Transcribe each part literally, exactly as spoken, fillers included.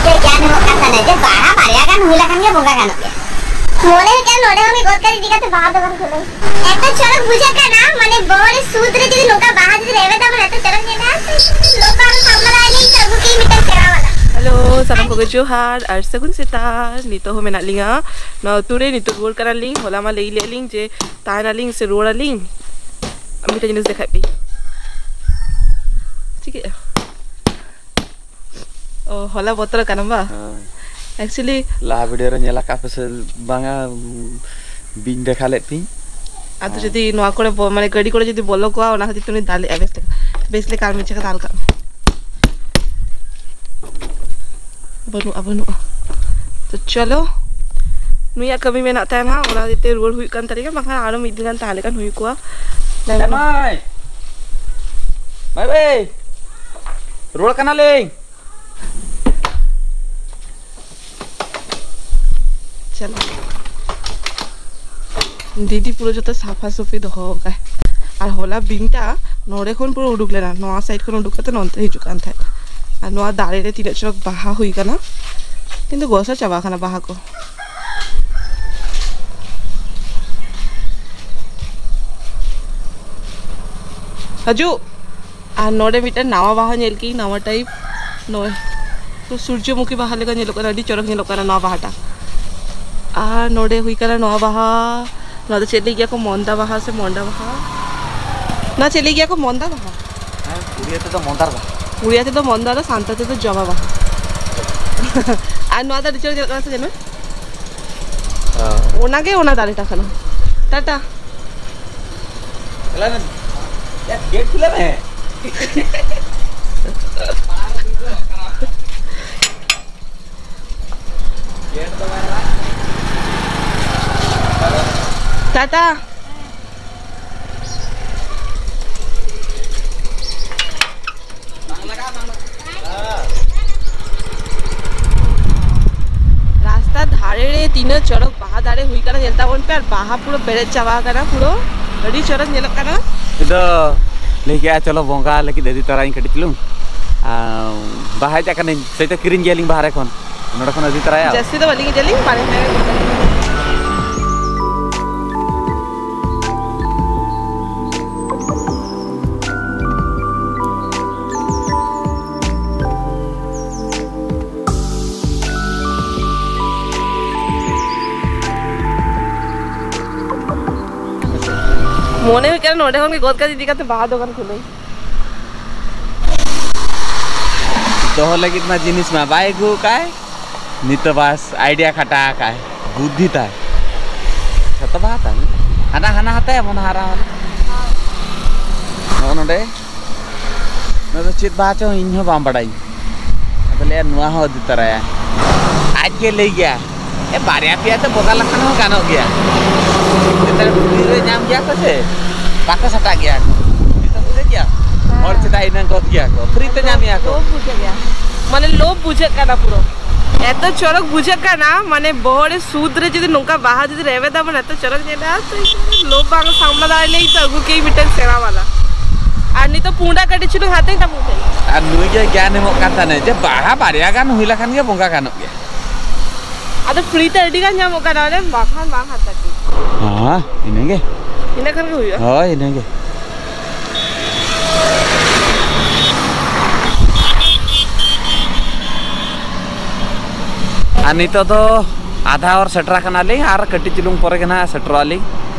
ᱪᱮᱫ ᱜᱮᱭᱟᱱ ᱮᱢᱚᱜ ᱠᱟᱱ ᱛᱟᱞᱮ ᱡᱮ ᱵᱟᱦᱟ ᱵᱟᱨᱭᱟ ᱜᱟᱱ ᱦᱩᱭ ᱞᱮᱠᱷᱟᱱ ᱜᱮ ᱵᱚᱸᱜᱟ ᱜᱟᱱᱚᱜ ᱜᱮᱭᱟ᱾ ᱢᱚᱱᱮ ᱦᱩᱭᱩᱜ ᱠᱟᱱᱟ ᱱᱚᱰᱮ ᱦᱚᱸ ᱢᱤᱫ ᱜᱚᱫ ᱠᱟᱛᱮ ᱤᱫᱤ ᱠᱟᱛᱮ ᱵᱟᱦᱟ ᱫᱚ ᱵᱟᱝ ᱠᱷᱩᱞᱟᱹᱣ᱾ ᱮᱛᱚ ᱪᱚᱨᱚᱠ ᱵᱩᱡᱷᱟᱹᱜ ᱠᱟᱱᱟ, ᱢᱟᱱᱮ ᱵᱚᱦᱚᱜ ᱨᱮ ᱥᱩᱫ ᱨᱮ ᱡᱩᱫᱤ ᱱᱚᱝᱠᱟ ᱵᱟᱦᱟ ᱡᱩᱫᱤ ᱨᱮᱵᱮᱫᱟ, ᱢᱟᱱᱮ ᱮᱛᱚ ᱪᱚᱨᱚᱠ ᱧᱮᱞᱚᱜᱼᱟ᱾ ᱞᱳᱠᱟᱞ ᱥᱟᱢᱞᱟ ᱨᱮ ᱟᱹᱜᱩ ᱠᱮᱫ ᱢᱤᱫᱴᱟᱝ ᱥᱮᱬᱟ ᱣᱟᱞᱟ᱾ ᱦᱮᱞᱳ, ᱥᱟᱱᱟᱢ ᱠᱚᱜᱮ ᱡᱚᱦᱟᱨ ᱟᱨ ᱥᱟᱹᱜᱩᱱ ᱥᱮᱛᱟᱜ᱾ ᱱᱤᱛᱚᱜ ᱦᱚᱸ ᱢᱮᱱᱟᱜ ᱞᱤᱧᱟ ᱱᱚᱣᱟ ᱟᱹᱛᱩ ᱨᱮ᱾ ᱱᱤᱛᱚᱜ ᱨᱩᱣᱟᱹᱲ ᱠᱟᱱᱟᱞᱤᱧ᱾ ᱦᱚᱞᱟ ᱢᱟ ᱞᱟᱹᱭ ᱞᱮᱫ ᱞᱤᱧ ᱡᱮ ᱛᱟᱦᱮᱱᱟᱞᱤᱧ ᱥᱮ ᱨᱩᱣᱟᱹᱲᱟᱞᱤᱧ᱾ ᱢᱤᱫᱴᱮᱱ ᱡᱤᱱᱤᱥ ᱫᱮᱠᱷᱟᱭ ᱯᱮ᱾ ᱪᱤᱠᱟᱹᱜᱼᱟ? ᱚ, ᱦᱚᱞᱟ ᱵᱚᱛᱚᱨ ᱠᱟᱱᱟᱢ ᱵᱟ? ᱦᱮᱸ᱾ Actually, ᱞᱟᱦᱟ ᱵᱷᱤᱰᱤᱭᱳ ᱨᱮ ᱧᱮᱞ ᱟᱠᱟᱫ ᱯᱮ ᱥᱮ ᱵᱟᱝᱟ, ᱵᱤᱧ ᱫᱮᱠᱷᱟ ᱞᱮᱫ ᱯᱤᱧ᱾ ᱟᱫᱚ ᱦᱮᱸ᱾ ᱡᱩᱫᱤ ᱱᱚᱣᱟ ᱠᱚᱨᱮ ᱵᱚ-, ᱢᱟᱱᱮ ᱜᱟᱹᱰᱤ ᱠᱚᱨᱮ ᱡᱩᱫᱤ ᱵᱚᱞᱚ ᱠᱚᱜᱼᱟ, ᱚᱱᱟ ᱠᱷᱟᱹᱛᱤᱨ ᱛᱮ ᱩᱱᱤ ᱫᱟᱞ ᱞᱮᱜᱼᱟ ᱵᱮᱥ ᱞᱮᱠᱟ᱾ ᱵᱮᱥ ᱞᱮᱠᱟ ᱟᱨ ᱢᱤᱫ ᱡᱟᱭᱜᱟ ᱫᱟᱞ ᱠᱟᱜ ᱢᱮ᱾ ᱵᱟᱹᱱᱩᱜᱼᱟ, ᱵᱟᱹᱱᱩᱜᱼᱟ᱾ ᱛᱚ ᱪᱚᱞᱚ, ᱱᱩᱭᱟᱜ ᱠᱟᱹᱢᱤ ᱢᱮᱱᱟᱜ ᱛᱟᱭᱟ ᱱᱟᱦᱟᱜ, ᱚᱱᱟ ᱠᱷᱟᱹᱛᱤᱨ ᱛᱮ ᱨᱩᱣᱟᱹᱲ ᱦᱩᱭᱩᱜ ᱠᱟᱱ ᱛᱟᱞᱮᱭᱟ, ᱵᱟᱝᱠᱷᱟᱱ ᱟᱨᱚ ᱢᱤᱫ ᱫᱤᱱ ᱜᱟᱱ ᱛᱟᱦᱮᱸ ᱞᱮᱠᱷᱟᱱ ᱦᱩᱭ ᱠᱚᱜᱼᱟ᱾ ᱮ ᱢᱟᱹᱭ, ᱢᱟᱹᱭ ᱵᱟᱹᱭ, ᱨᱩᱣᱟᱹᱲ ᱠᱟᱱᱟᱞᱤᱧ᱾ ᱪᱟᱞᱟᱜ᱾ ᱫᱤᱫᱤ ᱯᱩᱨᱟᱹ ᱡᱚᱛᱚ ᱥᱟᱯᱷᱟ ᱥᱟᱹᱯᱷᱤ ᱫᱚᱦᱚ ᱟᱠᱟᱫ᱾ ᱟᱨ ᱦᱚᱞᱟ ᱵᱤᱧᱴᱟ ᱱᱚᱰᱮ ᱠᱷᱚᱱ ᱯᱩᱨᱟᱹ ᱩᱰᱩᱠ ᱞᱮᱱᱟ, ᱱᱚᱣᱟ side ᱠᱷᱚᱱ ᱩᱰᱩᱠ ᱠᱟᱛᱮ ᱱᱚᱱᱛᱮ ᱦᱤᱡᱩᱜ ᱠᱟᱱ ᱛᱟᱦᱮᱸᱫ᱾ ᱟᱨ ᱱᱚᱣᱟ ᱫᱟᱨᱮ ᱨᱮ ᱛᱤᱱᱟᱹᱜ ᱪᱚᱨᱚᱠ ᱵᱟᱦᱟ ᱦᱩᱭ ᱠᱟᱱᱟ, ᱠᱤᱱᱛᱩ ᱜᱚᱥᱟ ᱪᱟᱵᱟ ᱠᱟᱱᱟ ᱵᱟᱦᱟ ᱠᱚ᱾ ᱦᱤᱡᱩᱜ᱾ ᱟᱨ ᱱᱚᱰᱮ ᱢᱤᱫᱴᱮᱱ ᱱᱟᱣᱟ ᱵᱟᱦᱟ ᱧᱮᱞ ᱠᱤᱧ, ᱱᱟᱣᱟ type᱾ ᱱᱚᱜᱼᱚᱭ ᱛᱚ ᱥᱩᱨᱡᱚᱢᱩᱠᱷᱤ ᱵᱟᱦᱟ ᱞᱮᱠᱟ ᱧᱮᱞᱚᱜ ᱠᱟᱱᱟ, ᱟᱹᱰᱤ ᱪᱚᱨᱚᱠ ᱧᱮᱞᱚᱜ ᱠᱟᱱᱟ ᱱᱚᱣᱟ ᱵᱟᱦᱟᱴᱟ᱾ ᱟᱨ ᱱᱚᱰᱮ ᱦᱩᱭ ᱠᱟᱱᱟ ᱱᱚᱣᱟ ᱵᱟᱦᱟ, ᱱᱚᱣᱟ ᱫᱚ ᱪᱮᱫ ᱞᱟᱹᱭ ᱜᱮᱭᱟ ᱠᱚ, ᱢᱚᱱᱫᱟ ᱵᱟᱦᱟ ᱥᱮ ᱢᱚᱱᱰᱟ ᱵᱟᱦᱟ? ᱱᱚᱣᱟ ᱪᱮᱫ ᱞᱟᱹᱭ ᱜᱮᱭᱟ ᱠᱚ, ᱢᱚᱱᱫᱟ ᱵᱟᱦᱟ? ᱦᱮᱸ, ᱩᱲᱤᱭᱟ ᱛᱮᱫᱚ ᱢᱚᱱᱫᱟᱨ ᱵᱟᱦᱟ᱾ ᱩᱲᱤᱭᱟ ᱛᱮᱫᱚ ᱢᱚᱱᱫᱟᱨ, ᱥᱟᱱᱛᱟᱲ ᱛᱮᱫᱚ ᱡᱚᱵᱟ ᱵᱟᱦᱟ᱾ ᱟᱨ ᱱᱚᱣᱟ ᱫᱚ ᱟᱹᱰᱤ ᱪᱚᱨᱚᱠ ᱧᱮᱞᱚᱜ ᱠᱟᱱᱟ ᱥᱮ, ᱧᱮᱞ ᱢᱮ᱾ ᱚ᱾ ᱚᱱᱟᱜᱮ ᱚᱱᱟ ᱫᱟᱨᱮᱴᱟ ᱠᱟᱱᱟ᱾ ᱴᱟᱴᱟ᱾ ᱪᱟᱞᱟᱣ ᱮᱱᱟ᱾ ᱭᱟ, ᱜᱮᱴ ᱠᱷᱩᱞᱟᱹᱣ ᱢᱮ᱾ ᱜᱮᱴ ᱫᱚ ᱵᱟᱭ ᱨᱟᱜ᱾ ᱴᱟᱴᱟ᱾ ᱨᱟᱥᱛᱟ ᱫᱷᱟᱨᱮ ᱨᱮ ᱛᱤᱱᱟᱹᱜ ᱪᱚᱨᱚᱠ ᱵᱟᱦᱟ ᱫᱟᱨᱮ ᱦᱩᱭ ᱠᱟᱱᱟ, ᱧᱮᱞ ᱛᱟᱵᱚᱱ ᱯᱮ᱾ ᱟᱨ ᱵᱟᱦᱟ ᱯᱩᱨᱟᱹ ᱯᱮᱨᱮᱡ ᱪᱟᱵᱟ ᱟᱠᱟᱱᱟ, ᱯᱩᱨᱟᱹ ᱟᱹᱰᱤ ᱪᱚᱨᱚᱠ ᱧᱮᱞᱚᱜ ᱠᱟᱱᱟ᱾ ᱤᱧ ᱫᱚ ᱞᱟᱹᱭ ᱠᱮᱜᱼᱟ, ᱪᱚᱞᱚ ᱵᱚᱸᱜᱟ ᱞᱟᱹᱜᱤᱫ ᱤᱫᱤ ᱛᱚᱨᱟᱭᱤᱧ ᱠᱟᱹᱴᱤᱡ ᱪᱩᱞᱩᱝ᱾ ᱟᱨ ᱵᱟᱦᱟ ᱦᱮᱡ ᱟᱠᱟᱱᱟᱹᱧ, ᱥᱮᱭ ᱛᱚ ᱠᱤᱨᱤᱧ ᱜᱮᱭᱟᱞᱤᱧ ᱵᱟᱦᱨᱮ ᱠᱷᱚᱱ, ᱱᱚᱰᱮ ᱠᱷᱚᱱ ᱟᱹᱜᱩ ᱛᱚᱨᱟᱭᱟ᱾ ᱡᱟᱹᱥᱛᱤ ᱫᱚ ᱵᱟᱹᱞᱤᱧ ᱤᱫᱤᱭᱟᱞᱤᱧ, ᱵᱟᱨᱭᱟ ᱯᱮᱭᱟ ᱜᱮ᱾ ᱢᱚᱱᱮ ᱦᱩᱭᱩᱜ ᱠᱟᱱᱟ ᱱᱚᱰᱮ ᱠᱷᱚᱱ ᱜᱮ ᱜᱚᱫ ᱠᱟᱛᱮ ᱤᱫᱤ ᱠᱟᱛᱮ ᱵᱟᱦᱟ ᱫᱚᱠᱟᱱ ᱠᱷᱩᱞᱟᱹᱣ᱾ ᱫᱚᱦᱚ ᱞᱟᱹᱜᱤᱫ ᱢᱟ ᱡᱤᱱᱤᱥ ᱢᱟ ᱵᱟᱭ ᱟᱹᱜᱩ ᱟᱠᱟᱫ᱾ ᱱᱤᱛᱚᱜ ᱵᱟᱥ ᱟᱭᱰᱤᱭᱟ ᱠᱷᱟᱴᱟ ᱟᱠᱟᱫ, ᱵᱩᱫᱽᱫᱷᱤ ᱛᱟᱭ᱾ ᱡᱷᱚᱛᱚ ᱵᱟᱦᱟ ᱛᱟᱭ᱾ ᱦᱟᱱᱟ, ᱦᱟᱱᱟ ᱦᱟᱛᱟᱭᱟ, ᱢᱚᱱᱮ ᱦᱟᱨᱟ ᱦᱟᱨᱟ᱾ ᱱᱚᱜᱼᱚ ᱱᱚᱰᱮ᱾ ᱱᱚᱣᱟ ᱫᱚ ᱪᱮᱫ ᱵᱟᱦᱟ ᱪᱚᱝ, ᱤᱧ ᱦᱚᱸ ᱵᱟᱝ ᱵᱟᱲᱟᱭᱟᱹᱧ᱾ ᱟᱫᱚ ᱞᱟᱹᱭᱟ, "ᱱᱚᱣᱟ ᱦᱚᱸ ᱤᱫᱤ ᱛᱚᱨᱟᱭᱟ᱾" ᱟᱡ ᱜᱮ ᱞᱟᱹᱭ ᱜᱮᱭᱟ, "ᱮ, ᱵᱟᱨᱭᱟ ᱯᱮᱭᱟ ᱛᱮ ᱵᱚᱸᱜᱟ ᱞᱮᱠᱷᱟᱱ ᱦᱚᱸ ᱜᱟᱱᱚᱜ ᱜᱮᱭᱟ᱾ ᱱᱮᱛᱟᱨ ᱯᱷᱨᱤ ᱨᱮ ᱧᱟᱢ ᱜᱮᱭᱟ ᱠᱚ ᱥᱮ, ᱵᱟᱠᱚ ᱥᱟᱴᱟᱜ ᱜᱮᱭᱟ ᱠᱚ᱾ ᱱᱤᱛᱚᱜ ᱵᱩᱡᱷᱟᱹᱜ ᱜᱮᱭᱟ? ᱦᱮᱸ᱾ ᱦᱚᱲ ᱪᱮᱫᱟᱜ ᱤᱱᱟᱹᱝ ᱜᱚᱫ ᱜᱮᱭᱟ ᱠᱚ, ᱯᱷᱨᱤ ᱛᱮ ᱧᱟᱢᱮᱭᱟ ᱠᱚ᱾" ᱞᱳᱵᱷ ᱵᱩᱡᱷᱟᱹᱜ ᱜᱮᱭᱟ, ᱢᱟᱱᱮ ᱞᱳᱵᱷ ᱵᱩᱡᱷᱟᱹᱜ ᱠᱟᱱᱟ ᱯᱩᱨᱟᱹ᱾ ᱮᱛᱚ ᱪᱚᱨᱚᱠ ᱵᱩᱡᱷᱟᱹᱜ ᱠᱟᱱᱟ, ᱢᱟᱱᱮ ᱵᱚᱦᱚᱜ ᱨᱮ ᱥᱩᱫ ᱨᱮ ᱡᱩᱫᱤ ᱱᱚᱝᱠᱟ ᱵᱟᱦᱟ ᱡᱩᱫᱤ ᱨᱮᱵᱮᱫ ᱟᱵᱚᱱ, ᱮᱛᱚ ᱪᱚᱨᱚᱠ ᱧᱮᱞᱚᱜᱼᱟ, ᱛᱚ ᱞᱳᱵᱷ ᱵᱟᱝ ᱥᱟᱢᱞᱟ ᱫᱟᱲᱮ ᱞᱟᱹᱜᱤᱫ ᱛᱚ ᱟᱹᱜᱩ ᱠᱮᱫ ᱢᱤᱫᱴᱟᱝ ᱥᱮᱬᱟ ᱵᱟᱞᱟ᱾ ᱟᱨ ᱱᱤᱛᱚᱜ ᱯᱩᱸᱰᱟᱜ ᱠᱟᱹᱴᱤᱡ ᱪᱩᱞᱩᱝ ᱦᱟᱛᱟᱣ ᱛᱟᱵᱚᱱ ᱯᱮ᱾ ᱟᱨ ᱱᱩᱭ ᱜᱮ ᱜᱮᱭᱟᱱ ᱮᱢᱚᱜ ᱠᱟᱱ ᱛᱟᱦᱮᱱᱟᱭ ᱡᱮ ᱵᱟᱦᱟ ᱵᱟᱨᱭᱟ ᱜᱟᱱ ᱦᱩᱭ ᱞᱮᱠᱷᱟᱱ ᱜᱮ ᱵᱚᱸᱜᱟ ᱜᱟᱱᱚᱜ ᱜᱮᱭᱟ᱾ ᱟᱫᱚ ᱯᱷᱨᱤ ᱛᱮ ᱟᱹᱰᱤ ᱜᱟᱱ ᱧᱟᱢᱚᱜ ᱠᱟᱱᱟ, ᱚᱱᱮ ᱵᱟᱠᱷᱟᱱ ᱵᱟᱝ ᱦᱟᱛᱟᱣ ᱠᱮᱫ᱾ ᱦᱮᱸ, ᱤᱱᱟᱹᱜᱮ᱾ ᱤᱱᱟᱹ ᱠᱷᱟᱱ ᱜᱮ ᱦᱩᱭᱩᱜᱼᱟ᱾ ᱦᱳᱭ, ᱤᱱᱟᱹᱜᱮ᱾ ᱟᱨ ᱱᱤᱛᱚᱜ ᱫᱚ ᱟᱫᱷᱟ ᱦᱚᱨ ᱥᱮᱴᱮᱨ ᱟᱠᱟᱱᱟᱞᱤᱧ, ᱟᱨ ᱠᱟᱹᱴᱤᱡ ᱪᱩᱞᱩᱝ ᱯᱚᱨᱮ ᱜᱮ ᱱᱟᱦᱟᱜ ᱥᱮᱴᱮᱨᱚᱜ ᱟᱹᱞᱤᱧ᱾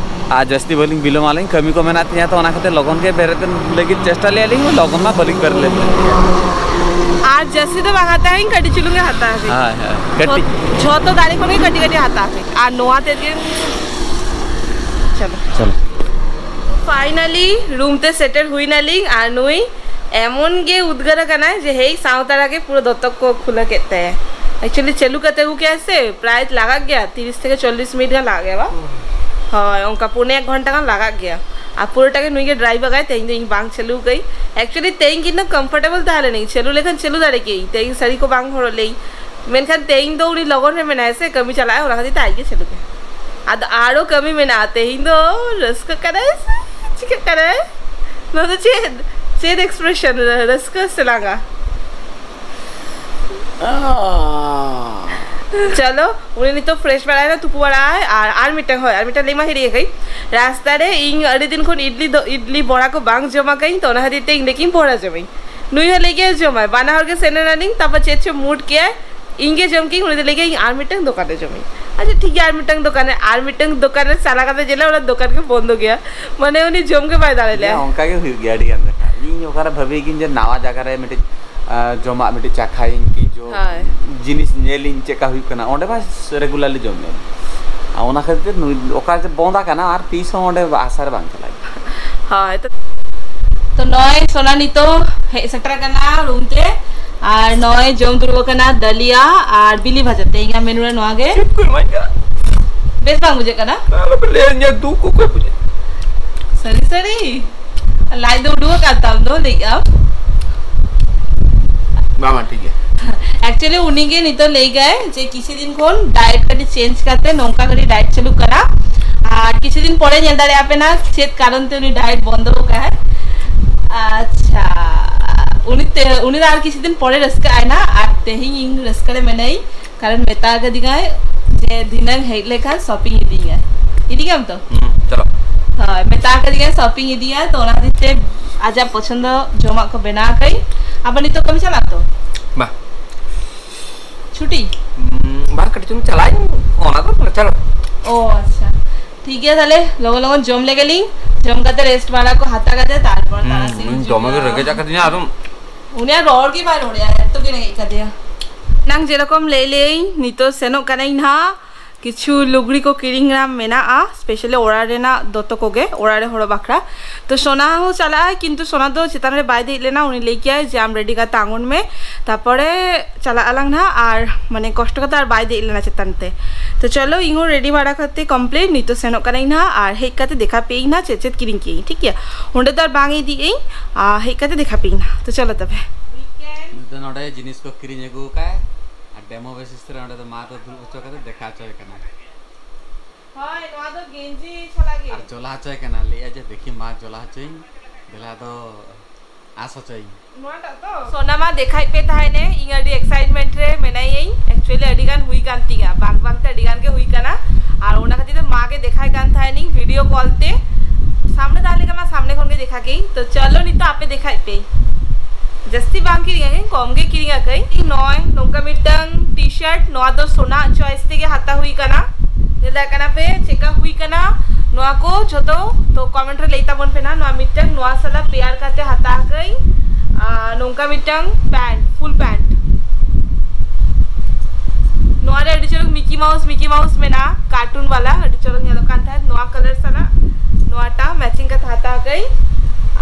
ᱟᱨ ᱡᱟᱹᱥᱛᱤ ᱵᱟᱹᱞᱤᱧ ᱵᱤᱞᱚᱢᱟᱞᱤᱧ, ᱠᱟᱹᱢᱤ ᱠᱚ ᱢᱮᱱᱟᱜ ᱛᱤᱧᱟᱹ, ᱛᱚ ᱚᱱᱟ ᱠᱷᱟᱹᱛᱤᱨ ᱞᱚᱜᱚᱱ ᱜᱮ ᱵᱮᱨᱮᱫ ᱞᱟᱹᱜᱤᱫ ᱪᱮᱥᱴᱟ ᱞᱮᱫᱼᱟ ᱞᱤᱧ, ᱞᱚᱜᱚᱱ ᱢᱟ ᱵᱟᱹᱞᱤᱧ ᱵᱮᱨᱮᱫ ᱞᱮᱫ᱾ ᱟᱨ ᱡᱟᱹᱥᱛᱤ ᱫᱚ ᱵᱟᱝ ᱦᱟᱛᱟᱣᱟᱹᱧ, ᱠᱟᱹᱴᱤᱡ ᱪᱩᱞᱩᱝ ᱜᱮ ᱦᱟᱛᱟᱣ ᱟᱹᱧ᱾ ᱦᱳᱭ, ᱦᱳᱭ, ᱠᱟᱹᱴᱤᱡ᱾ ᱡᱷᱚᱛ-, ᱡᱷᱚᱛᱚ ᱫᱟᱨᱮ ᱠᱷᱚᱱ ᱜᱮ ᱠᱟᱹᱴᱤᱡ ᱠᱟᱹᱴᱤᱡ ᱦᱟᱛᱟᱣ ᱟᱹᱧ᱾ ᱟᱨ ᱱᱚᱣᱟ ᱛᱮᱫ ᱜᱮ, ᱪᱚᱞᱚ᱾ ᱪᱚᱞᱚ᱾ ᱯᱷᱟᱭᱱᱟᱞᱤ ᱨᱩᱢ ᱛᱮ ᱥᱮᱴᱮᱨ ᱦᱩᱭ ᱱᱟᱞᱤᱧ, ᱟᱨ ᱱᱩᱭ ᱮᱢᱚᱱ ᱜᱮ ᱩᱫᱽᱜᱟᱹᱨ ᱟᱠᱟᱱᱟᱭ ᱡᱮ ᱦᱮᱭ ᱥᱟᱶᱛᱟ ᱨᱮᱜᱮ ᱯᱩᱨᱟᱹ ᱫᱚᱛᱚᱠ ᱠᱚ ᱠᱷᱩᱞᱟᱹ ᱠᱮᱫ ᱛᱟᱭᱟ᱾ Actually ᱪᱟᱹᱞᱩ ᱠᱟᱛᱮ ᱟᱹᱜᱩ ᱠᱮᱫᱟᱭ ᱥᱮ, ᱯᱨᱟᱭ ᱞᱟᱜᱟᱜ ᱜᱮᱭᱟ, ᱛᱤᱨᱤᱥ ᱛᱷᱮᱠᱮ ᱪᱚᱞᱞᱤᱥ ᱢᱤᱱᱤᱴ ᱜᱟᱱ ᱞᱟᱜᱟᱜ ᱜᱮᱭᱟ ᱵᱟᱝ? ᱦᱳᱭ, ᱚᱱᱠᱟ ᱯᱩᱱᱮ ᱮᱠ ᱜᱷᱚᱱᱴᱟ ᱜᱟᱱ ᱞᱟᱜᱟᱜ ᱜᱮᱭᱟ᱾ ᱟᱨ ᱯᱩᱨᱟᱹᱴᱟ ᱜᱮ ᱱᱩᱭ ᱜᱮ ᱰᱨᱟᱭᱤᱵᱷ ᱟᱠᱟᱭ, ᱛᱮᱦᱮᱧ ᱫᱚ ᱤᱧ ᱵᱟᱝ ᱪᱟᱹᱞᱩ ᱟᱠᱟᱫᱟᱹᱧ᱾ Actually ᱛᱮᱦᱮᱧ ᱠᱤᱱᱛᱩ ᱠᱚᱢᱯᱷᱚᱨᱴᱮᱵᱚᱞ ᱛᱟᱦᱮᱸ ᱞᱮᱱᱟᱹᱧ, ᱪᱟᱹᱞᱩ ᱞᱮᱠᱷᱟᱱ ᱪᱟᱹᱞᱩ ᱫᱟᱲᱮ ᱠᱮᱭᱟᱹᱧ, ᱛᱮᱦᱮᱧ ᱥᱟᱹᱲᱤ ᱠᱚ ᱵᱟᱝ ᱦᱚᱨᱚᱜ ᱞᱮᱭ᱾ ᱢᱮᱱᱠᱷᱟᱱ ᱛᱮᱦᱮᱧ ᱫᱚ ᱩᱱᱤ ᱞᱚᱜᱚᱱ ᱨᱮ ᱢᱮᱱᱟᱭᱟ ᱥᱮ, ᱠᱟᱹᱢᱤ ᱪᱟᱞᱟᱜᱼᱟᱭ, ᱚᱱᱟ ᱠᱷᱟᱹᱛᱤᱨ ᱛᱮ ᱟᱡ ᱜᱮ ᱪᱟᱹᱞᱩ ᱠᱮᱫᱟᱭ᱾ ᱟᱫᱚ ᱟᱨᱚ ᱠᱟᱹᱢᱤ ᱢᱮᱱᱟᱜᱼᱟ, ᱛᱮᱦᱮᱧ ᱫᱚ ᱨᱟᱹᱥᱠᱟᱹᱜ ᱠᱟᱱᱟᱭ ᱥᱮ ᱪᱤᱠᱟᱹᱜ ᱠᱟᱱᱟᱭ? ᱱᱚᱣᱟ ᱫᱚ ᱪᱮᱫ, ᱪᱮᱫ expression, ᱨᱟᱹᱥᱠᱟᱹ ᱥᱮ ᱞᱟᱸᱜᱟ? ᱪᱚᱞᱚ, ᱩᱱᱤ ᱱᱤᱛᱚᱜ ᱯᱷᱨᱮᱥ ᱵᱟᱲᱟᱭᱮᱱᱟ, ᱛᱩᱯᱩ ᱵᱟᱲᱟᱭ, ᱟᱨ ᱟᱨ ᱢᱤᱫᱴᱟᱝ, ᱦᱳᱭ, ᱟᱨ ᱢᱤᱫᱴᱟᱝ ᱞᱟᱹᱭ ᱢᱟ ᱦᱤᱲᱤᱧ ᱟᱠᱟᱫᱟᱹᱧ᱾ ᱨᱟᱥᱛᱟ ᱨᱮ ᱤᱧ ᱟᱹᱰᱤ ᱫᱤᱱ ᱠᱷᱚᱱ ᱤᱰᱞᱤ ᱫᱚ, ᱤᱰᱞᱤ ᱵᱚᱲᱟ ᱠᱚ ᱵᱟᱝ ᱡᱚᱢ ᱟᱠᱟᱫᱟᱹᱧ, ᱛᱚ ᱚᱱᱟ ᱠᱷᱟᱹᱛᱤᱨ ᱛᱮ ᱤᱧ ᱞᱟᱹᱭ ᱠᱮᱫᱟᱹᱧ ᱵᱚᱲᱟ ᱡᱚᱢᱟᱹᱧ᱾ ᱱᱩᱭ ᱦᱚᱸ ᱞᱟᱹᱭ ᱠᱮᱫᱟᱭ ᱡᱚᱢᱟᱭ, ᱵᱟᱱᱟ ᱦᱚᱲ ᱜᱮ ᱥᱮᱱ ᱮᱱᱟᱞᱤᱧ, ᱛᱟᱨᱯᱚᱨ ᱪᱮᱫ ᱪᱚ ᱢᱩᱰ ᱠᱮᱫᱟᱭ, ᱤᱧ ᱜᱮ ᱡᱚᱢ ᱠᱮᱫᱟᱹᱧ, ᱩᱱᱤ ᱫᱚ ᱞᱟᱹᱭ ᱠᱮᱫᱟᱭ ᱤᱧ ᱟᱨ ᱢᱤᱫᱴᱟᱝ ᱫᱚᱠᱟᱱ ᱨᱮ ᱡᱚᱢᱟᱹᱧ᱾ ᱟᱪᱪᱷᱟ ᱴᱷᱤᱠ ᱜᱮᱭᱟ, ᱟᱨ ᱢᱤᱫᱴᱟᱝ ᱫᱚᱠᱟᱱ ᱨᱮ, ᱟᱨ ᱢᱤᱫᱴᱟᱝ ᱫᱚᱠᱟᱱ ᱨᱮ ᱪᱟᱞᱟᱣ ᱠᱟᱛᱮ ᱧᱮᱞᱟ ᱚᱱᱟ ᱫᱚᱠᱟᱱ ᱜᱮ ᱵᱚᱱᱫᱚ ᱜᱮᱭᱟ, ᱢᱟᱱᱮ ᱩᱱᱤ ᱡᱚᱢ ᱜᱮ ᱵᱟᱭ ᱫᱟᱲᱮ ᱞᱮᱭᱟ᱾ ᱚᱱᱠᱟ ᱜᱮ ᱦᱩᱭᱩᱜ ᱜᱮᱭᱟ ᱟᱹᱰᱤ ᱜᱟᱱ ᱞᱮᱠᱟ᱾ ᱤᱧ ᱚᱠᱟᱨᱮ ᱵᱷᱟᱹᱵᱤ ᱜᱤᱧ ᱡᱮ ᱱᱟᱣᱟ ᱡᱟᱭᱜᱟ ᱨᱮ ᱢᱤᱫᱴᱤᱡ ᱟᱨ ᱡᱚᱢᱟᱜ ᱢᱤᱫᱴᱤᱡ ᱪᱟᱠᱷᱟᱭᱤᱧ ᱠᱤ ᱡᱚ ᱦᱳᱭ᱾ ᱡᱤᱱᱤᱥ ᱧᱮᱞᱤᱧ ᱪᱮᱫᱠᱟ ᱦᱩᱭᱩᱜ ᱠᱟᱱᱟ, ᱚᱸᱰᱮ ᱢᱟ ᱨᱮᱜᱩᱞᱟᱨᱞᱤ ᱡᱚᱢ ᱧᱟᱢ᱾ ᱟᱨ ᱚᱱᱟ ᱠᱷᱟᱹᱛᱤᱨ ᱛᱮ ᱱᱩᱭ ᱚᱠᱟ ᱡᱮ ᱵᱚᱸᱫ ᱟᱠᱟᱱᱟ, ᱟᱨ ᱛᱤᱥ ᱦᱚᱸ ᱚᱸᱰᱮ ᱟᱥᱟ ᱨᱮ ᱵᱟᱝ ᱪᱟᱞᱟᱜ ᱦᱳᱭ᱾ ᱛᱚ, ᱛᱚ ᱱᱚᱜᱼᱚᱭ ᱥᱳᱱᱟ ᱱᱤᱛᱚᱜ ᱦᱮᱡ ᱥᱮᱴᱮᱨ ᱟᱠᱟᱱᱟ ᱨᱩᱢ ᱛᱮ, ᱟᱨ ᱱᱚᱜᱼᱚᱭ ᱡᱚᱢ ᱫᱩᱲᱩᱵ ᱟᱠᱟᱱᱟ ᱫᱟᱹᱞᱤᱭᱟ ᱟᱨ ᱵᱤᱞᱤ ᱵᱷᱟᱡᱟ ᱛᱮ᱾ ᱤᱧᱟᱹᱜ ᱢᱮᱱᱩ ᱨᱮ ᱱᱚᱣᱟ ᱜᱮ᱾ ᱪᱮᱫ ᱠᱚ ᱮᱢᱟᱭ ᱠᱟᱱᱟ? ᱵᱮᱥ ᱵᱟᱝ ᱵᱩᱡᱷᱟᱹᱜ ᱠᱟᱱᱟ? ᱟᱞᱚᱯᱮ ᱞᱟᱹᱭᱟ, ᱤᱧᱟᱹᱜ ᱫᱩᱠ ᱚᱠᱚᱭ ᱵᱩᱡᱷᱟᱹᱣ? ᱥᱟᱹᱨᱤ ᱥᱟᱹᱨᱤ? ᱞᱟᱡ ᱫᱚ ᱩᱰᱩᱠ ᱟᱠᱟᱱ ᱛᱟᱢ ᱫᱚ, ᱞᱟᱹᱭ ᱟᱢ᱾ ᱵᱟᱝ, ᱵᱟᱝ, ᱴᱷᱤᱠ ᱜᱮᱭᱟ᱾ Actually ᱩᱱᱤ ᱜᱮ ᱱᱤᱛᱚᱜ ᱞᱟᱹᱭ ᱜᱟᱭ ᱡᱮ ᱠᱤᱪᱷᱩ ᱫᱤᱱ ᱠᱷᱚᱱ ᱰᱟᱭᱮᱴ ᱠᱟᱹᱴᱤᱡ ᱪᱮᱧᱡᱽ ᱠᱟᱛᱮ ᱱᱚᱝᱠᱟ ᱠᱟᱹᱴᱤᱡ ᱰᱟᱭᱮᱴ ᱪᱟᱹᱞᱩᱜ ᱠᱟᱱᱟ, ᱟᱨ ᱠᱤᱪᱷᱩ ᱫᱤᱱ ᱯᱚᱨᱮ ᱧᱮᱞ ᱫᱟᱲᱮᱭᱟᱜᱼᱟ ᱯᱮ ᱱᱟ ᱪᱮᱫ ᱠᱟᱨᱚᱱ ᱛᱮ ᱩᱱᱤ ᱰᱟᱭᱮᱴ ᱵᱚᱱᱫᱚ ᱟᱠᱟᱫᱟᱭ᱾ ᱟᱪᱪᱷᱟ, ᱩᱱᱤ ᱛᱮ, ᱩᱱᱤ ᱫᱚ ᱟᱨ ᱠᱤᱪᱷᱩ ᱫᱤᱱ ᱯᱚᱨᱮ ᱨᱟᱹᱥᱠᱟᱹ ᱟᱭ ᱱᱟ, ᱟᱨ ᱛᱮᱦᱮᱧ ᱤᱧ ᱨᱟᱹᱥᱠᱟᱹ ᱨᱮ ᱢᱮᱱᱟᱹᱧ, ᱠᱟᱨᱚᱱ ᱢᱮᱛᱟ ᱠᱟᱫᱤᱧᱟᱭ ᱡᱮ ᱫᱷᱤᱱᱟᱹᱝ ᱦᱮᱡ ᱞᱮᱠᱷᱟᱱ ᱥᱚᱯᱤᱝ ᱤᱫᱤᱭᱟᱭ᱾ ᱤᱫᱤ ᱜᱮᱭᱟᱢ ᱛᱚ? ᱦᱩᱸ, ᱪᱚᱞᱚ᱾ ᱦᱳᱭ, ᱢᱮᱛᱟ ᱠᱟᱫᱤᱧᱟᱭ ᱥᱚᱯᱤᱝ ᱤᱫᱤᱭᱟᱭ, ᱛᱚ ᱚᱱᱟ ᱠᱷᱟᱹᱛᱤᱨ ᱛᱮ ᱟᱡᱟᱜ ᱯᱚᱪᱷᱚᱱᱫᱚ ᱡᱚᱢᱟᱜ ᱠᱚ ᱵᱮᱱᱟᱣ ᱟᱠᱟᱫᱟᱹᱧ᱾ ᱟᱵᱟᱨ ᱱᱤᱛᱚᱜ ᱠᱟᱹᱢᱤ ᱪᱟᱞᱟᱜ ᱛᱚ? ᱵᱟ᱾ ᱪᱷᱩᱴᱤ? ᱦᱩᱸ, ᱵᱟᱝ, ᱠᱟᱹᱴᱤᱡ ᱪᱩᱞᱩᱝ ᱪᱟᱞᱟᱜ ᱟᱹᱧ, ᱚᱱᱟ ᱫᱚ ᱪᱟᱞᱟᱜ᱾ ᱚ, ᱟᱪᱪᱷᱟ᱾ ᱴᱷᱤᱠ ᱜᱮᱭᱟ, ᱛᱟᱦᱞᱮ ᱞᱚᱜᱚᱱ ᱞᱚᱜᱚᱱ ᱡᱚᱢ ᱞᱮᱜᱮ ᱞᱤᱧ, ᱡᱚᱢ ᱠᱟᱛᱮ ᱨᱮᱥᱴ ᱵᱟᱲᱟ ᱠᱚ ᱦᱟᱛᱟᱣ ᱠᱟᱛᱮ ᱛᱟᱨᱯᱚᱨ ᱦᱩᱸ, ᱛᱟᱨᱟᱥᱤᱧ ᱤᱧ ᱫᱚᱢᱮ ᱜᱮ ᱦᱤᱡᱩᱜᱼᱟ᱾ ᱨᱮᱸᱜᱮᱡ ᱟᱠᱟᱫᱤᱧᱟ, ᱟᱫᱚ ᱩᱱᱤᱭᱟᱜ ᱨᱚᱲ ᱜᱮ ᱵᱟᱭ ᱨᱚᱲᱮᱜᱼᱟ, ᱮᱛᱚ ᱜᱮ ᱨᱮᱸᱜᱮᱡ ᱠᱟᱫᱮᱭᱟ᱾ ᱱᱟᱝ ᱡᱮᱨᱚᱠᱚᱢ ᱞᱟᱹᱭ ᱞᱟᱹᱭᱟᱹᱧ, ᱱᱤᱛᱚᱜ ᱥᱮᱱᱚᱜ ᱠᱟᱹᱱᱟᱹᱧ ᱱᱟᱦᱟᱜ, ᱠᱤᱪᱷᱩ ᱞᱩᱜᱽᱲᱤ ᱠᱚ ᱠᱤᱨᱤᱧ ᱨᱮᱱᱟᱜ ᱢᱮᱱᱟᱜᱼᱟ, specially ᱚᱲᱟᱜ ᱨᱮᱱᱟᱜ ᱫᱚᱛᱚ ᱠᱚᱜᱮ, ᱚᱲᱟᱜ ᱨᱮ ᱦᱚᱨᱚᱜ ᱵᱟᱠᱷᱨᱟ᱾ ᱛᱚ ᱥᱳᱱᱟ ᱦᱚᱸ ᱪᱟᱞᱟᱜᱼᱟᱭ, ᱠᱤᱱᱛᱩ ᱥᱳᱱᱟ ᱫᱚ ᱪᱮᱛᱟᱱ ᱨᱮ ᱵᱟᱭ ᱫᱮᱡ ᱞᱮᱱᱟ, ᱩᱱᱤ ᱞᱟᱹᱭ ᱠᱮᱜᱼᱟᱭ ᱡᱮ ᱟᱢ ᱨᱮᱰᱤ ᱠᱟᱛᱮ ᱟᱬᱜᱚᱱ ᱢᱮ, ᱛᱟᱯᱚᱨᱮ ᱪᱟᱞᱟᱜ ᱟᱞᱟᱝ ᱱᱟᱦᱟᱜ᱾ ᱟᱨ ᱢᱟᱱᱮ ᱠᱚᱥᱴᱚ ᱠᱟᱛᱮ ᱟᱨ ᱵᱟᱭ ᱫᱮᱡ ᱞᱮᱱᱟ ᱪᱮᱛᱟᱱ ᱛᱮ᱾ ᱛᱚ ᱪᱚᱞᱚ, ᱤᱧ ᱦᱚᱸ ᱨᱮᱰᱤ ᱵᱟᱲᱟ ᱠᱟᱛᱮ ᱠᱚᱢᱯᱞᱤᱴ, ᱱᱤᱛᱚᱜ ᱥᱮᱱᱚᱜ ᱠᱟᱹᱱᱟᱹᱧ ᱱᱟᱦᱟᱜ, ᱟᱨ ᱦᱮᱡ ᱠᱟᱛᱮ ᱫᱮᱠᱷᱟ ᱯᱮᱭᱟᱹᱧ ᱱᱟᱦᱟᱜ ᱪᱮᱫ ᱪᱮᱫ ᱠᱤᱨᱤᱧ ᱠᱮᱜᱼᱟᱹᱧ, ᱴᱷᱤᱠ ᱜᱮᱭᱟ? ᱚᱸᱰᱮ ᱫᱚ ᱟᱨ ᱵᱟᱝ ᱤᱫᱤᱭᱟᱹᱧ, ᱟᱨ ᱦᱮᱡ ᱠᱟᱛᱮ ᱫᱮᱠᱷᱟ ᱯᱮᱭᱟᱹᱧ ᱱᱟᱦᱟᱜ᱾ ᱛᱚ ᱪᱚᱞᱚ ᱛᱚᱵᱮ᱾ ᱱᱤᱛᱚᱜ ᱱᱚᱰᱮ ᱡᱤᱱᱤᱥ ᱠᱚ ᱠᱤᱨᱤᱧ ᱟᱹᱜᱩ ᱠᱟᱜᱼᱟᱭ, ᱟᱨ ᱰᱮᱢᱳ ᱵᱮᱥᱤᱥ ᱨᱮ ᱚᱸᱰᱮ ᱫᱚ ᱢᱟ ᱫᱚ ᱫᱩᱲᱩᱵ ᱦᱚᱪᱚ ᱠᱟᱛᱮ ᱫᱮᱠᱷᱟ ᱦᱚᱪᱚᱭ ᱠᱟᱱᱟ᱾ ᱦᱳᱭ, ᱱᱚᱣᱟ ᱫᱚ ᱜᱮᱧᱡᱤ ᱪᱷᱟᱞᱟ ᱜᱮ᱾ ᱟᱨ ᱡᱚᱞᱟ ᱦᱚᱪᱚᱭ ᱠᱟᱱᱟ, ᱞᱟᱹᱭᱮᱫᱼᱟ ᱡᱮ ᱫᱮᱠᱷᱤ ᱢᱟ ᱡᱚᱞᱟ ᱦᱚᱪᱚᱭᱤᱧ, ᱫᱮᱞᱟ ᱫᱚ ᱟᱸᱥ ᱦᱚᱪᱚᱭᱤᱧ᱾ ᱱᱚᱣᱟᱴᱟᱜ ᱛᱚ? ᱥᱳᱱᱟ ᱢᱟ ᱫᱮᱠᱷᱟᱭ ᱯᱮ ᱛᱟᱦᱮᱱᱮ, ᱤᱧ ᱟᱹᱰᱤ excitement ᱟᱠᱟᱫᱟᱹᱧ᱾ ᱛᱚ ᱪᱚᱞᱚ ᱱᱤᱛᱚᱜ ᱟᱯᱮ ᱫᱮᱠᱷᱟᱭ ᱯᱮ᱾ ᱡᱟᱹᱥᱛᱤ ᱵᱟᱝ ᱠᱤᱨᱤᱧ ᱟᱠᱟᱫᱟᱹᱧ, ᱠᱚᱢ ᱜᱮ ᱠᱤᱨᱤᱧ ᱟᱠᱟᱫᱟᱹᱧ᱾ ᱱᱚᱜᱼᱚᱭ ᱱᱚᱝᱠᱟ ᱢᱤᱫᱴᱟᱝ ᱴᱤ ᱥᱟᱨᱴ, ᱱᱚᱣᱟ ᱫᱚ ᱥᱳᱱᱟ ᱪᱚᱭᱮᱥ ᱛᱮᱜᱮ ᱦᱟᱛᱟᱣ ᱦᱩᱭ ᱠᱟᱱᱟ᱾ ᱧᱮᱞ ᱫᱟᱲᱮᱭᱟᱜ ᱠᱟᱱᱟ ᱯᱮ ᱪᱮᱠᱟ ᱦᱩᱭ ᱠᱟᱱᱟ ᱱᱚᱣᱟ ᱠᱚ ᱡᱷᱚᱛᱚ? ᱛᱚ ᱠᱚᱢᱮᱱᱴ ᱨᱮ ᱞᱟᱹᱭ ᱛᱟᱵᱚᱱ ᱯᱮ ᱱᱟ, ᱱᱚᱣᱟ ᱢᱤᱫᱴᱟᱝ ᱱᱚᱣᱟ ᱥᱟᱞᱟᱜ ᱯᱮᱭᱟᱨ ᱠᱟᱛᱮ ᱦᱟᱛᱟᱣ ᱟᱠᱟᱫᱟᱹᱧ᱾ ᱟᱨ ᱱᱚᱝᱠᱟ ᱢᱤᱫᱴᱟᱝ ᱯᱮᱱᱴ, ᱯᱷᱩᱞ ᱯᱮᱱᱴ᱾ ᱱᱚᱣᱟ ᱨᱮ ᱟᱹᱰᱤ ᱪᱚᱨᱚᱠ ᱢᱤᱠᱤ ᱢᱟᱣᱩᱥ, ᱢᱤᱠᱤ ᱢᱟᱣᱩᱥ ᱢᱮᱱᱟᱜᱼᱟ, ᱠᱟᱨᱴᱩᱱ ᱵᱟᱞᱟ, ᱟᱹᱰᱤ ᱪᱚᱨᱚᱠ ᱧᱮᱞᱚᱜ ᱠᱟᱱ ᱛᱟᱦᱮᱸᱫ᱾ ᱱᱚᱣᱟ ᱠᱟᱞᱟᱨ ᱥᱟᱞᱟᱜ ᱱᱚᱣᱟᱴᱟᱜ ᱢᱮᱪᱤᱝ ᱠᱟᱛᱮ ᱦᱟᱛᱟᱣ ᱠᱟᱹᱧ᱾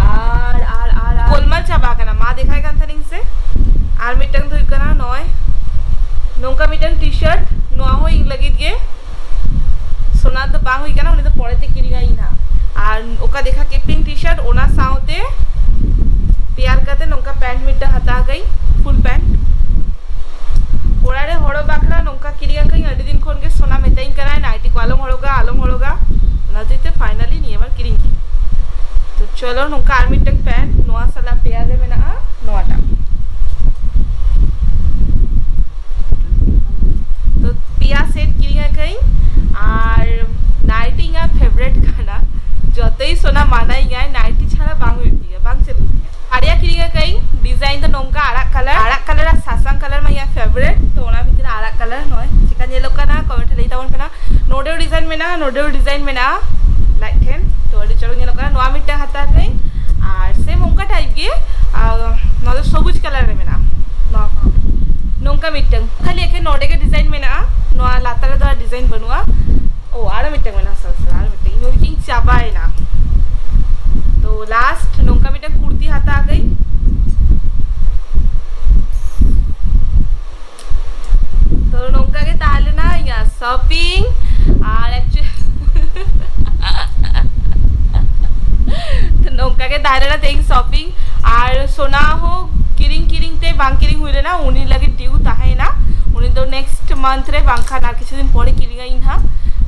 ᱟᱨ ᱟᱨ ᱟᱨ ᱟᱨ ᱜᱳᱞᱢᱟᱞ ᱪᱟᱵᱟ ᱟᱠᱟᱱᱟ, ᱢᱟ ᱫᱮᱠᱷᱟᱭ ᱠᱟᱱ ᱛᱟᱦᱮᱱᱤᱧ ᱥᱮ᱾ ᱟᱨ ᱢᱤᱫᱴᱟᱝ ᱫᱚ ᱦᱩᱭᱩᱜ ᱠᱟᱱᱟ ᱱᱚᱜᱼᱚᱭ ᱱᱚᱝᱠᱟ ᱢᱤᱫᱴᱟᱝ ᱴᱤ ᱥᱟᱨᱴ, ᱱᱚᱣᱟ ᱦᱚᱸ ᱤᱧ ᱞᱟᱹᱜᱤᱫ ᱜᱮ᱾ ᱥᱳᱱᱟ ᱫᱚ ᱵᱟᱝ ᱦᱩᱭ ᱠᱟᱱᱟ, ᱩᱱᱤ ᱫᱚ ᱯᱚᱨᱮᱛᱮ ᱠᱤᱨᱤᱧᱟᱭ ᱱᱟᱦᱟᱜ᱾ ᱟᱨ ᱚᱠᱟ ᱫᱮᱠᱷᱟ ᱠᱮᱫ ᱯᱮᱭᱟᱹᱧ ᱴᱤ ᱥᱟᱨᱴ, ᱚᱱᱟ ᱥᱟᱶᱛᱮ ᱯᱮᱭᱟᱨ ᱠᱟᱛᱮ ᱱᱚᱝᱠᱟ ᱯᱮᱱᱴ ᱢᱤᱫᱴᱟᱝ ᱦᱟᱛᱟᱣ ᱠᱟᱹᱧ, ᱯᱷᱩᱞ ᱯᱮᱱᱴ᱾ ᱚᱲᱟᱜ ᱨᱮ ᱦᱚᱨᱚᱜ ᱵᱟᱠᱷᱨᱟ ᱱᱚᱝᱠᱟ ᱠᱤᱨᱤᱧ ᱟᱠᱟᱫᱟᱹᱧ᱾ ᱟᱹᱰᱤ ᱫᱤᱱ ᱠᱷᱚᱱ ᱜᱮ ᱥᱳᱱᱟ ᱢᱮᱛᱟᱧ ᱠᱟᱱᱟᱭ, "ᱱᱟᱭᱴᱤ ᱠᱚ ᱟᱞᱚᱢ ᱦᱚᱨᱚᱜᱟ, ᱟᱞᱚᱢ ᱦᱚᱨᱚᱜᱟ", ᱚᱱᱟ ᱦᱚᱛᱮᱡ ᱛᱮ ᱯᱷᱟᱭᱱᱟᱞᱤ ᱱᱤᱭᱟᱹ ᱵᱟᱨ ᱠᱤᱨᱤᱧ ᱠᱮᱫᱟᱹᱧ᱾ ᱛᱚ ᱪᱚᱞᱚ, ᱱᱚᱝᱠᱟ ᱟᱨ ᱢᱤᱫᱴᱟᱝ ᱯᱮᱱᱴ ᱱᱚᱣᱟ ᱥᱟᱞᱟᱜ ᱯᱮᱭᱟᱨ ᱨᱮ ᱢᱮᱱᱟᱜᱼᱟ ᱱᱚᱣᱟᱴᱟᱜ᱾ ᱛᱚ ᱯᱮᱭᱟ ᱥᱮᱴ ᱠᱤᱨᱤᱧ ᱟᱠᱟᱫᱟᱹᱧ᱾ ᱟᱨ ᱱᱟᱭᱴᱤ ᱤᱧᱟᱹᱜ ᱯᱷᱮᱵᱟᱨᱮᱴ ᱠᱟᱱᱟ, ᱡᱚᱛᱚᱭ ᱥᱳᱱᱟ ᱢᱟᱱᱟᱭᱤᱧᱟᱭ, ᱱᱟᱭᱴᱤ ᱪᱷᱟᱲᱟ ᱵᱟᱝ ᱦᱩᱭᱩᱜ ᱛᱤᱧᱟ, ᱵᱟᱝ ᱪᱟᱹᱞᱩᱜ ᱛᱤᱧᱟ᱾ ᱵᱟᱨᱭᱟ ᱠᱤᱨᱤᱧ ᱟᱠᱟᱫᱟᱹᱧ, ᱰᱤᱡᱟᱭᱤᱱ ᱫᱚ ᱱᱚᱝᱠᱟ ᱟᱨᱟᱜ ᱠᱟᱞᱟᱨ, ᱟᱨᱟᱜ ᱠᱟᱞᱟᱨ ᱟᱨ ᱥᱟᱥᱟᱝ ᱠᱟᱞᱟᱨ ᱢᱟ ᱤᱧᱟᱹᱜ ᱯᱷᱮᱵᱟᱨᱮᱴ᱾ ᱛᱚ ᱚᱱᱟ ᱵᱷᱤᱛᱤᱨ ᱨᱮ ᱟᱨᱟᱜ ᱠᱟᱞᱟᱨ ᱱᱚᱜᱼᱚᱭ ᱪᱮᱠᱟ ᱧᱮᱞᱚᱜ ᱠᱟᱱᱟ ᱠᱚᱢᱮᱱᱴ ᱨᱮ ᱞᱟᱹᱭ ᱛᱟᱵᱚᱱ ᱯᱮ ᱱᱟ᱾ ᱱᱚᱰᱮ ᱰᱤᱡᱟᱭᱤᱱ ᱢᱮᱱᱟᱜᱼᱟ, ᱱᱚᱰᱮ ᱰᱤᱡᱟᱭᱤᱱ ᱢᱮᱱᱟᱜᱼᱟ ᱞᱟᱡ ᱴᱷᱮᱱ, ᱛᱚ ᱟᱹᱰᱤ ᱪᱚᱨᱚᱠ ᱧᱮᱞᱚᱜ ᱠᱟᱱᱟ᱾ ᱱᱚᱣᱟ ᱢᱤᱫᱴᱟᱝ ᱦᱟᱛᱟᱣ ᱠᱟᱹᱧ᱾ ᱟᱨ ᱥᱮᱢ ᱚᱱᱠᱟ ᱴᱟᱭᱤᱯ ᱜᱮ, ᱟᱨ ᱱᱚᱣᱟ ᱫᱚ ᱥᱚᱵᱩᱡ ᱠᱟᱞᱟᱨ ᱨᱮ ᱢᱮᱱᱟᱜᱼᱟ᱾ ᱱᱚᱣᱟ ᱦᱚᱸ ᱱᱚᱝᱠᱟ ᱢᱤᱫᱴᱟᱝ, ᱠᱷᱟᱹᱞᱤ ᱮᱠᱷᱮᱱ ᱱᱚᱰᱮ ᱜᱮ ᱰᱤᱡᱟᱭᱤᱱ ᱢᱮᱱᱟᱜᱼᱟ, ᱱᱚᱣᱟ ᱞᱟᱛᱟᱨ ᱨᱮᱫᱚ ᱟᱨ ᱰᱤᱡᱟᱭᱤᱱ ᱵᱟᱹᱱᱩᱜᱼᱟ᱾ ᱳ, ᱟᱨᱚ ᱢᱤᱫᱴᱟᱝ ᱢᱮᱱᱟᱜᱼᱟ, ᱥᱚᱨ ᱥᱚᱨ, ᱟᱨᱚ ᱢᱤᱫᱴᱟᱝ, ᱤᱧ ᱵᱷᱟᱵᱤ ᱠᱤᱧ ᱪᱟᱵᱟᱭᱮᱱᱟ᱾ ᱛᱚ ᱞᱟᱥᱴ ᱱᱚᱝᱠᱟ ᱢᱤᱫᱴᱟᱝ ᱠᱩᱨᱛᱤ ᱦᱟᱛᱟᱣ ᱠᱟᱹᱧ᱾ ᱛᱚ ᱱᱚᱝᱠᱟ ᱜᱮ ᱛᱟᱦᱮᱸ ᱞᱮᱱᱟ ᱤᱧᱟᱹᱜ ᱥᱚᱯᱤᱝ᱾ ᱟᱨ actually ᱛᱚ ᱱᱚᱝᱠᱟ ᱜᱮ ᱛᱟᱦᱮᱸ ᱞᱮᱱᱟ ᱛᱮᱦᱮᱧ ᱥᱚᱯᱤᱝ᱾ ᱟᱨ ᱥᱳᱱᱟ ᱦᱚᱸ ᱠᱤᱨᱤᱧ ᱠᱤᱨᱤᱧ ᱛᱮ ᱵᱟᱝ ᱠᱤᱨᱤᱧ ᱦᱩᱭ ᱞᱮᱱᱟ, ᱩᱱᱤ ᱞᱟᱹᱜᱤᱫ ᱰᱤᱭᱩ ᱛᱟᱦᱮᱸᱭᱮᱱᱟ᱾ ᱩᱱᱤ ᱫᱚ ᱱᱮᱠᱥᱴ ᱢᱟᱱᱛᱷ ᱨᱮ ᱵᱟᱝᱠᱷᱟᱱ ᱟᱨ ᱠᱤᱪᱷᱩ ᱫᱤᱱ ᱯᱚᱨᱮ ᱠᱤᱨᱤᱧᱟᱭ ᱤᱧ ᱦᱟᱸᱜ᱾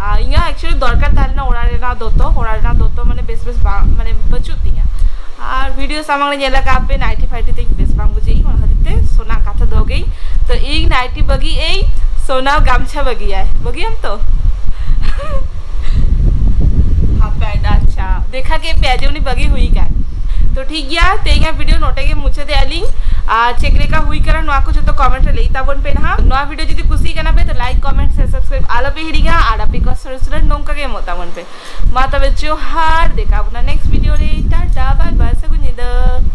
ᱟᱨ ᱤᱧᱟᱹᱜ actually ᱫᱚᱨᱠᱟᱨ ᱛᱟᱦᱮᱸ ᱞᱮᱱᱟ ᱚᱲᱟᱜ ᱨᱮᱱᱟᱜ ᱫᱚᱛᱚ, ᱚᱲᱟᱜ ᱨᱮᱱᱟᱜ ᱫᱚᱛᱚ ᱢᱟᱱᱮ ᱵᱮᱥ ᱵᱮᱥ ᱵᱟᱝ, ᱢᱟᱱᱮ ᱵᱟᱹᱪᱩᱜ ᱛᱤᱧᱟ᱾ ᱟᱨ ᱵᱷᱤᱰᱤᱭᱳ ᱥᱟᱢᱟᱝ ᱨᱮ ᱧᱮᱞ ᱟᱠᱟᱫ ᱯᱮ ᱱᱟᱭᱴᱤ ᱯᱷᱟᱭᱴᱤ ᱛᱮ ᱵᱮᱥ ᱵᱟᱝ ᱵᱩᱡᱷᱟᱹᱜ ᱤᱧ, ᱚᱱᱟ ᱠᱷᱟᱹᱛᱤᱨ ᱛᱮ ᱥᱳᱱᱟ ᱠᱟᱛᱷᱟ ᱫᱚᱦᱚ ᱜᱮ᱾ ᱛᱚ ᱤᱧ ᱱᱟᱭᱴᱤ ᱵᱟᱹᱜᱤ ᱟᱹᱧ, ᱥᱳᱱᱟ ᱜᱟᱢᱪᱷᱟ ᱵᱟᱹᱜᱤᱭᱟᱭ, ᱵᱟᱹᱜᱤᱭᱟᱢ ᱛᱚ? ᱦᱟᱯᱮ, ᱟᱪᱪᱷᱟ, ᱫᱮᱠᱷ ᱠᱷᱟ ᱜᱮ ᱯᱮ ᱡᱮ ᱩᱱᱤ ᱵᱟᱹᱜᱤ ᱦᱩᱭ ᱠᱟᱱ᱾ ᱛᱚ ᱴᱷᱤᱠ ᱜᱮᱭᱟ, ᱛᱮᱦᱮᱧᱟᱜ ᱵᱷᱤᱰᱤᱭᱳ ᱱᱚᱰᱮ ᱜᱮ ᱢᱩᱪᱟᱹᱫᱮᱜᱼᱟ ᱞᱤᱧ᱾ ᱟᱨ ᱪᱮᱫ ᱞᱮᱠᱟ ᱦᱩᱭ ᱠᱟᱱᱟ ᱱᱚᱣᱟ ᱠᱚ ᱡᱚᱛᱚ ᱠᱚᱢᱮᱱᱴ ᱨᱮ ᱞᱟᱹᱭ ᱛᱟᱵᱚᱱ ᱯᱮ ᱱᱟᱦᱟᱜ᱾ ᱱᱚᱣᱟ ᱵᱷᱤᱰᱤᱭᱳ ᱡᱩᱫᱤ ᱠᱩᱥᱤ ᱠᱟᱱᱟ ᱯᱮ ᱛᱚ ᱞᱟᱭᱤᱠ, ᱠᱚᱢᱮᱱᱴ ᱥᱮ ᱥᱟᱵᱥᱠᱨᱟᱭᱤᱵ ᱟᱞᱚ ᱯᱮ ᱦᱤᱲᱤᱧᱟ᱾ ᱟᱨ ᱟᱯᱮ ᱠᱚ ᱥᱚᱨᱮᱥ ᱥᱚᱨᱮᱥ ᱱᱚᱝᱠᱟ ᱜᱮ ᱮᱢᱚᱜ ᱛᱟᱵᱚᱱ ᱯᱮ᱾ ᱢᱟ ᱛᱚᱵᱮ ᱡᱚᱦᱟᱨ, ᱫᱮᱠᱷᱟ ᱵᱚᱱᱟ ᱱᱮᱠᱥᱴ ᱵᱷᱤᱰᱤᱭᱳ ᱨᱮ᱾ ᱴᱟᱴᱟ, ᱵᱟᱭ ᱵᱟᱭ, ᱥᱟᱹᱜᱩᱱ ᱧᱤᱫᱟᱹ᱾